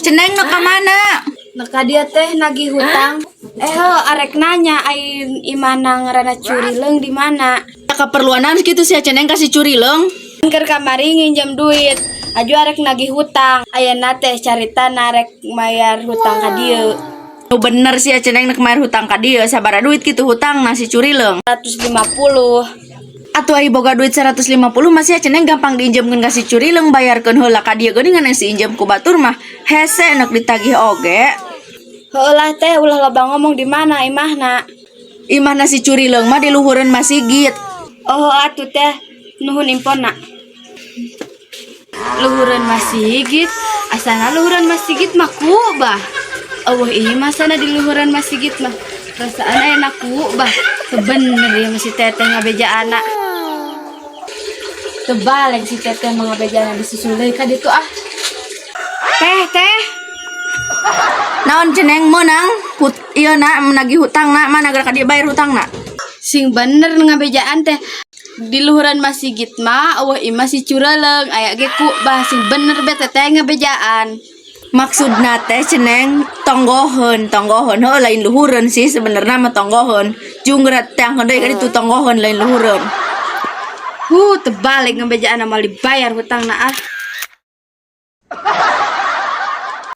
Ceneng, nu ka mana? Nah, ka dieu teh nagih hutang. Eh, heuh, arek nanya ai imahna ngaranna Curileung di mana? Keperluan naon kitu sia Ceneng ka si Curileung? Keur kamari nginjem duit. Aju arek nagih hutang. Ayeuna teh carita arek mayar hutang ka dieu. Nu bener sia Ceneng nek mayar hutang ka dieu, sabaraha duit kitu hutang na si Curileung? 150. Atuh ai boga duit 150 masih Ceneng gampang diinjemkeun ka si Curileung, bayarkeun heula ka dieu geuningan yang si injem ku batur mah hese nek ditagih oge. Heueuh lah teh, ulah loba ngomong, di mana imahna? Imahna si Curileung mah di luhureun masjid. Oh, atuh teh, nuhun infona. Luhureun masjid, asana luhureun masjid mah kubah. Euweuh imah sana di luhureun masjid mah. Perasaan aya kubah. Bener ya si teteh ngabejaan. Terbalik si teteh mah ngabejaan, disusul deui ka ditu ah. Teh, teh. Naon Ceneng, meunang hut ieu na menagih hutang na mana geura ka dieu bayar hutang na? Sing bener ngabejaan teh. Di luhuran masjid mah euweuh imah si Cureleung, aya ge kubah, sing bener be teteh ngabejaan. Maksudna teh Ceneng tonggoheun, tonggoheun heuh, lain luhureun sih sebenarnya mah, tonggoheun. Jung geura teangkeun deui ka ditu, tonggoheun lain luhureun. Huh, terbalik ngebejaan, moal dibayar hutangna ah.